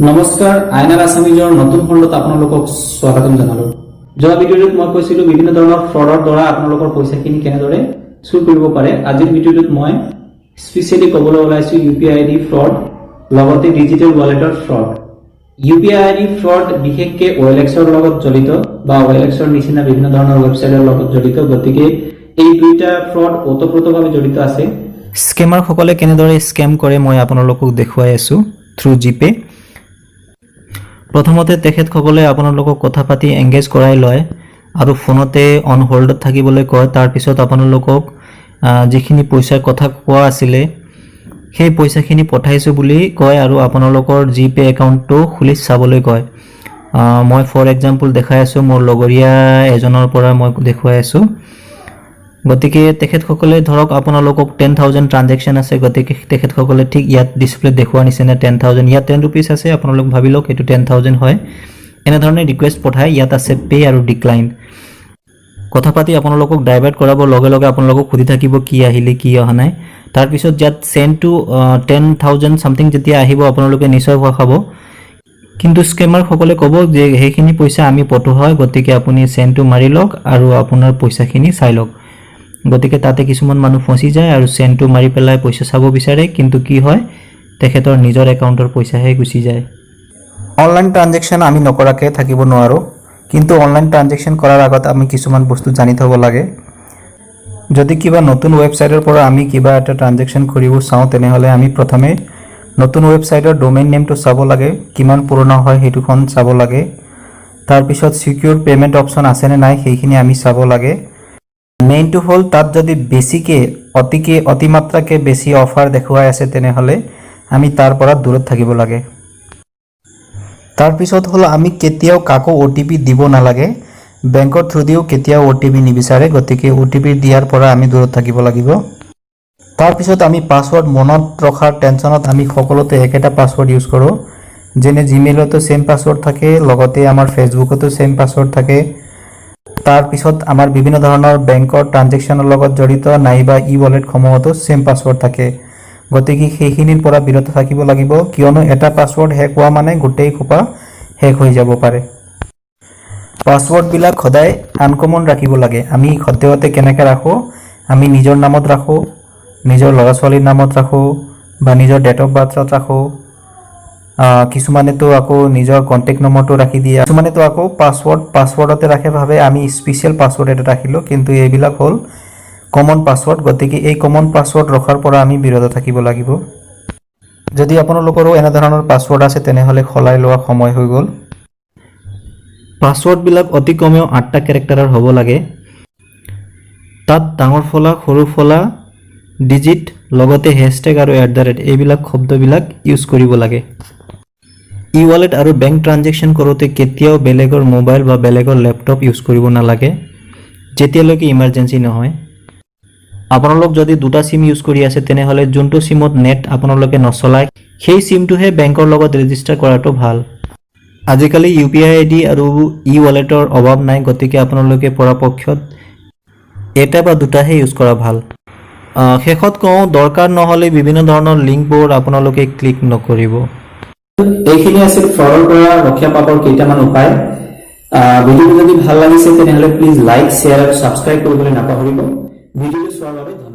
নমস্কাৰ, আইনাৰ আছামিজৰ নতুন খণ্ডত আপোনালোকক স্বাগতম জনালো। যোৱা ভিডিঅ'টোত মই কৈছিলো বিভিন্ন ধৰণৰ ফ্ৰডৰ দ্বাৰা আপোনালোকৰ পইচাখিনি কেনেদৰে চুৰ কৰিব পাৰে। আজিৰ ভিডিঅ'টোত মই স্পেচিয়েলি ক'বলৈ ওলাইছো ইউ পি আই আই ডি ফ্ৰড, লগতে ডিজিটেল ৱালেটৰ ফ্ৰড। ইউ পি আই আই ডি ফ্ৰড বিশেষকে অ' এল এক্সৰ লগত জড়িত বা অ' এল এক্সৰ নিচিনা বিভিন্ন ধৰণৰ ৱেবছাইটৰ লগত জড়িত। গতিকে এই দুইটা ফ্ৰড ওতপ্ৰোতভাৱে জড়িত আছে। স্কেমাৰসকলে কেনেদৰে স্কেম কৰে, মই আপোনালোকক দেখুৱাই আছোঁ থ্ৰু জিপে'। প্ৰথমতে তেখেতসকলে আপোনালোকক কথা পাতি এংগেজ কৰাই লয় আৰু ফোনতে অন হোল্ডত থাকিবলৈ কয়। তাৰপিছত আপোনালোকক যিখিনি পইচাৰ কথা কোৱা আছিলে, সেই পইচাখিনি পঠাইছোঁ বুলি কয় আৰু আপোনালোকৰ জিপে' একাউণ্টটো খুলি চাবলৈ কয়। মই ফৰ এক্সাম্পল দেখাই আছোঁ, মোৰ লগৰীয়া এজনৰ পৰা মই দেখুৱাই আছোঁ। গতিকে তেখেতসকলে ধৰক আপোনালোকক 10,000 ট্ৰানজেকশ্যন আছে, গতিকে তেখেতসকলে ঠিক ইয়াত ডিছপ্লেত দেখুওৱা নিচিনা 10,000, ইয়াত 10 ৰুপিজ আছে, আপোনালোক ভাবি লওক এইটো 10,000 হয়, এনেধৰণে ৰিকুৱেষ্ট পঠায়। ইয়াত আছে পে' আৰু ডিক্লাইন। কথা পাতি আপোনালোকক ডাইভাৰ্ট কৰাব, লগে লগে আপোনালোকক সুধি থাকিব কি আহিলে, কি অহা নাই। তাৰপিছত ইয়াত চেণ্ড টু 10,000 ছামথিং যেতিয়া আহিব, আপোনালোকে নিশ্চয় ভয় খাব। কিন্তু স্কেমাৰসকলে ক'ব যে সেইখিনি পইচা আমি পঠোৱা হয়, গতিকে আপুনি চেণ্ডটো মাৰি লওক আৰু আপোনাৰ পইচাখিনি চাই লওক। গতিকে তাতে কিছুমান মানুহ ফচি যায় আৰু চেণ্ডটো মাৰি পেলাই পইচা চাব বিচাৰে। কিন্তু কি হয়, তেখেতৰ নিজৰ একাউণ্টৰ পইচাহে গুচি যায়। অনলাইন ট্ৰানজেকশ্যন আমি নকৰাকৈ থাকিব নোৱাৰোঁ, কিন্তু অনলাইন ট্ৰানজেকশ্যন কৰাৰ আগত আমি কিছুমান বস্তু জানি থ'ব লাগে। যদি কিবা নতুন ৱেবছাইটৰ পৰা আমি কিবা এটা ট্ৰানজেকশ্যন কৰিব চাওঁ, তেনেহ'লে আমি প্ৰথমে নতুন ৱেবছাইটৰ ডমেইন নেমটো চাব লাগে, কিমান পুৰণা হয় সেইটোখন চাব লাগে। তাৰপিছত ছিকিউৰ পে'মেণ্ট অপশ্যন আছেনে নাই, সেইখিনি আমি চাব লাগে। মেইনটো হ'ল, তাত যদি বেছিকৈ অতিকে অতিমাত্ৰাকে বেছি অফাৰ দেখুৱাই আছে, তেনেহ'লে আমি তাৰ পৰা দূৰত থাকিব লাগে। তাৰপিছত হ'ল, আমি কেতিয়াও কাকো অ' টি পি দিব নালাগে। বেংকৰ থ্ৰুদিও কেতিয়াও অ' টি পি নিবিচাৰে, গতিকে অ' টি পি দিয়াৰ পৰা আমি দূৰত থাকিব লাগিব। তাৰপিছত আমি পাছৱৰ্ড মনত ৰখাৰ টেনশ্যনত আমি সকলোতে একেটা পাছৱৰ্ড ইউজ কৰোঁ। যেনে জিমেইলতো ছেইম পাছৱৰ্ড থাকে, লগতে আমাৰ ফেচবুকতো ছেইম পাছৱৰ্ড থাকে। তাৰপিছত আমাৰ বিভিন্ন ধৰণৰ বেংকৰ ট্ৰানজেকশ্যনৰ লগত জড়িত নাইবা ই ৱালেটসমূহতো ছেইম পাছৱৰ্ড থাকে। গতিকে সেইখিনিৰ পৰা বিৰত থাকিব লাগিব, কিয়নো এটা পাছৱৰ্ড হেক হোৱা মানে গোটেই সোপা হেক হৈ যাব পাৰে। পাছৱৰ্ডবিলাক সদায় আনকমন ৰাখিব লাগে। আমি সদ্যহতে কেনেকৈ ৰাখোঁ? আমি নিজৰ নামত ৰাখোঁ, নিজৰ ল'ৰা ছোৱালীৰ নামত ৰাখোঁ বা নিজৰ ডেট অফ বাৰ্থত ৰাখোঁ। কিছুমানেতো আকৌ নিজৰ কণ্টেক্ট নম্বৰটো ৰাখি দিয়ে, কিছুমানেতো আকৌ পাছৱৰ্ড পাছৱৰ্ডতে ৰাখে, ভাবে আমি স্পেচিয়েল পাছৱৰ্ড এটা ৰাখিলোঁ। কিন্তু এইবিলাক হ'ল কমন পাছৱৰ্ড। গতিকে এই কমন পাছৱৰ্ড ৰখাৰ পৰা আমি বিৰত থাকিব লাগিব। যদি আপোনালোকৰো এনেধৰণৰ পাছৱৰ্ড আছে, তেনেহ'লে সলাই লোৱা সময় হৈ গ'ল। পাছৱৰ্ডবিলাক অতি কমেও আঠটা কেৰেক্টাৰৰ হ'ব লাগে। তাত ডাঙৰ ফলা, সৰু ফলা, ডিজিট, লগতে হেছটেগ আৰু এট the rate, এইবিলাক শব্দবিলাক ইউজ কৰিব লাগে। ই ৱালেট আৰু বেংক ট্ৰানজেকশ্যন কৰোঁতে কেতিয়াও বেলেগৰ মোবাইল বা বেলেগৰ লেপটপ ইউজ কৰিব নালাগে, যেতিয়ালৈকে ইমাৰ্জেঞ্চি নহয়। আপোনালোক যদি দুটা চিম ইউজ কৰি আছে, তেনেহ'লে যোনটো চিমত নেট আপোনালোকে নচলায়, সেই চিমটোহে বেংকৰ লগত ৰেজিষ্টাৰ কৰাটো ভাল। আজিকালি ইউ পি আই আই ডি আৰু ই ৱালেটৰ অভাৱ নাই, গতিকে আপোনালোকে পৰাপক্ষত এটা বা দুটাহে ইউজ কৰা ভাল। শেষত কওঁ, দৰকাৰ নহ'লে বিভিন্ন ধৰণৰ লিংকবোৰ আপোনালোকে ক্লিক নকৰিব। এইখিনি আছিল ফ্ৰডৰ পৰা ৰক্ষা পাবৰ কেইটামান উপায়। ভিডিঅ'টো যদি ভাল লাগিছে, তেনেহ'লে প্লিজ লাইক, শ্বেয়াৰ আৰু ছাবস্ক্ৰাইব কৰিবলৈ নাপাহৰিব। ভিডিঅ'টো চোৱাৰ বাবে ধন্যবাদ।